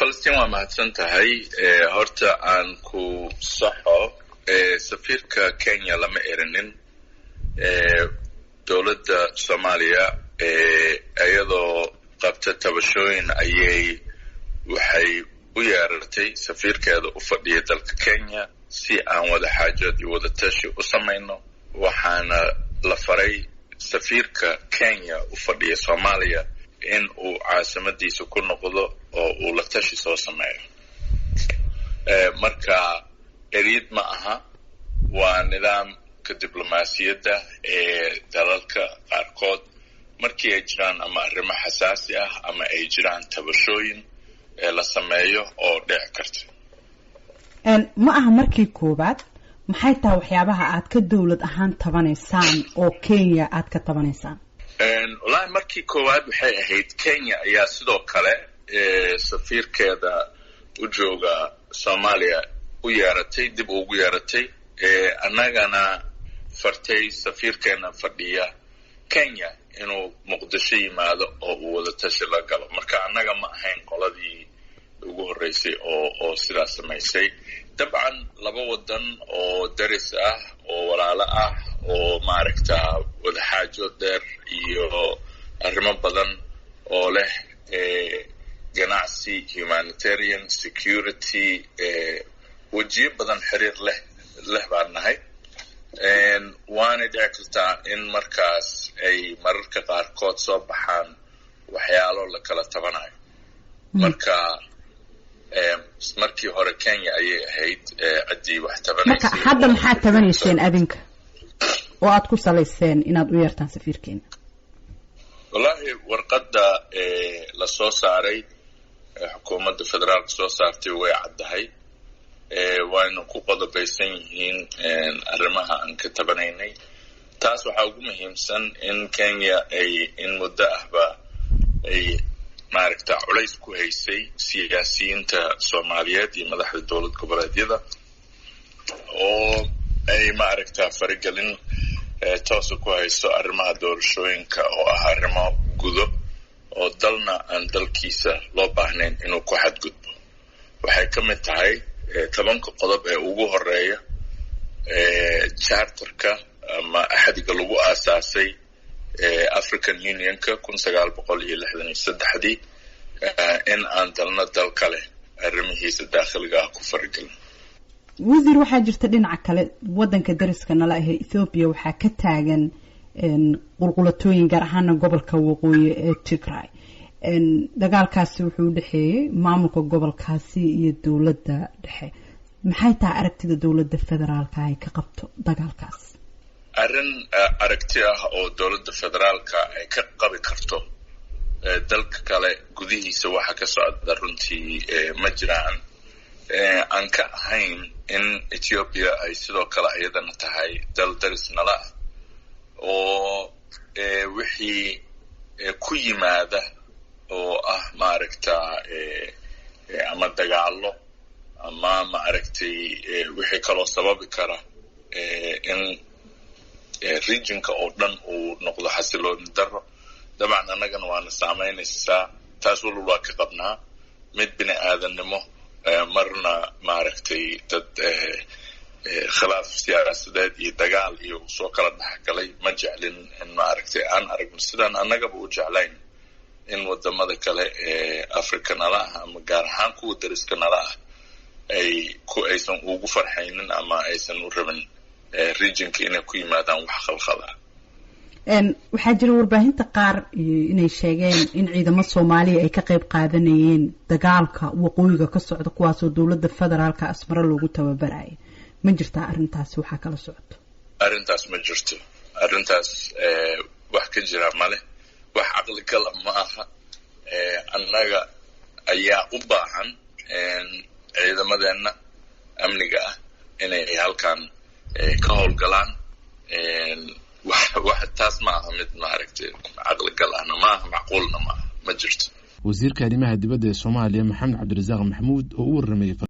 Falastiin, waa mahadsan tahay. Horta aan ku saxo, safiirka Kenya lama erinin. Dowladda Soomaaliya iyadoo qabta tabashooyin ayay waxay u yeeratay safiirkeeda u fadhiya dalka Kenya si aan wada xaajood iyo wada tashi u samayno. Waxaana la faray safiirka Kenya u fadhiya Soomaaliya in uu caasimadiisa ku noqdo oo uu la tashi soo sameeyo. Marka eriid ma aha, waa nidaamka diblomaasiyadda ee dalalka qaarkood markii ay jiraan ama arrimo xasaasi ah ama ay jiraan tabashooyin ee la sameeyo oo dhici karta. Ma aha markii koowaad. Maxay tahay waxyaabaha aad ka dowlad ahaan tabanaysaan oo Kenya aad ka tabanaysaan? Wallaahi, markii koowaad waxay ahayd Kenya ayaa sidoo kale safiirkeeda u jooga Soomaaliya u yeeratay, dib ugu yeeratay, annagana fartay safiirkeena fadhiya Kenya inuu Muqdisho yimaado oo uu wada tashi la galo. Marka annaga ma ahayn qoladii ugu horreysay oo sidaas samaysay. Dabcan laba wadan oo daris ah oo walaalo ah oo maaragta wadaxaajo dheer iyo arrimo badan oo leh ganacsi, humanitarian, security, wejiyo badan xiriir leh baan nahay. Waanay dhici kartaa in markaas ay mararka qaarkood soo baxaan waxyaalo la kala tabanayo. Marka markii hore Kenya ayay ahayd ciddii wax tabanaysay. Marka hadda maxaad tabanayseen adinka oo aad ku salayseen inaad u yeertaan safiirkeena? Wallaahi, warqadda la soo saaray, xukuumadda federaalka soo saartay, way caddahay, wayna ku qodobaysan yihiin arrimaha aan ka tabanaynay. Taas waxaa ugu muhiimsan in Kenya ay in muddo ahba ay maaragta culays ku haysay siyaasiyiinta Soomaaliyeed iyo madaxda dowlad goboleedyada, oo ay maaragta faragelin toosa ku hayso arrimaha doorashooyinka, oo ah arrimo gudo oo dalna aan dalkiisa loo baahnayn inuu ku xadgudbo. Waxay ka mid tahay 10-ka qodob ee ugu horeeya charterka ama axdiga lagu aasaasay African Unionka 1963-dii, in aan dalna dal kale arrimihiisa daakhiliga ah ku faragelin. Wasiir, waxaa jirta dhinaca kale wadanka dariska nala ahee Ethoobiya waxaa ka taagan qulqulatooyin, gaar ahaana gobolka waqooyi ee Tigray. Dagaalkaasi wuxuu udhexeeyey maamulka gobolkaasi iyo dowladda dhexe. Maxay tahay aragtida dowladda federaalka ay ka qabto dagaalkaas? Arrin aragti ah oo dowladda federaalka ay ka qabi karto dalka kale gudihiisa waxa ka socda runtii ma jiraan, aan ka ahayn in Ethiopia ay sidoo kale iyadana tahay dal daris nala ah, oo wixii ku yimaada oo ah maaragta ama dagaalo ama maaragtay wixii kaloo sababi kara in regionka oo dhan uu noqdo xasilooni darro, dabcan annagana waana saamaynaysaa. Taas walal waa ka qabnaa mid bini aadannimo, marna maaragtay dad khilaaf siyaasadeed iyo dagaal iyo soo kala dhexgalay ma jeclin in maaragtay aan aragno, sidaan annagaba u jeclayn in wadamada kale ee Africa nala ah ama gaar ahaan kuwa dariska nala ah ay ku aysan ugu farxaynin ama aysan u rabin regionka inay ku yimaadaan wax khalkhal ah. Waxaa jira warbaahinta qaar inay sheegeen in ciidamo Soomaaliya ay ka qeyb qaadanayeen dagaalka waqooyiga ka socda, kuwaasoo dowladda federaalka Asmaro loogu tababaraya. Ma jirtaa arrintaasi? Waxaa kala socoto? Arrintaas ma jirto. Arrintaas wax ka jira male, wax caqligala ma aha. Annaga ayaa u baahan ciidamadeenna amniga ah inay halkan ka howlgalaan. Wax taas ma aha mid maaragtay caqligal ahna maaha, macquulna maaha, ma jirto. Wasiirka arrimaha dibadda ee Soomaaliya, Maxamed Cabdirasaaq Maxamuud, oo u warramayay.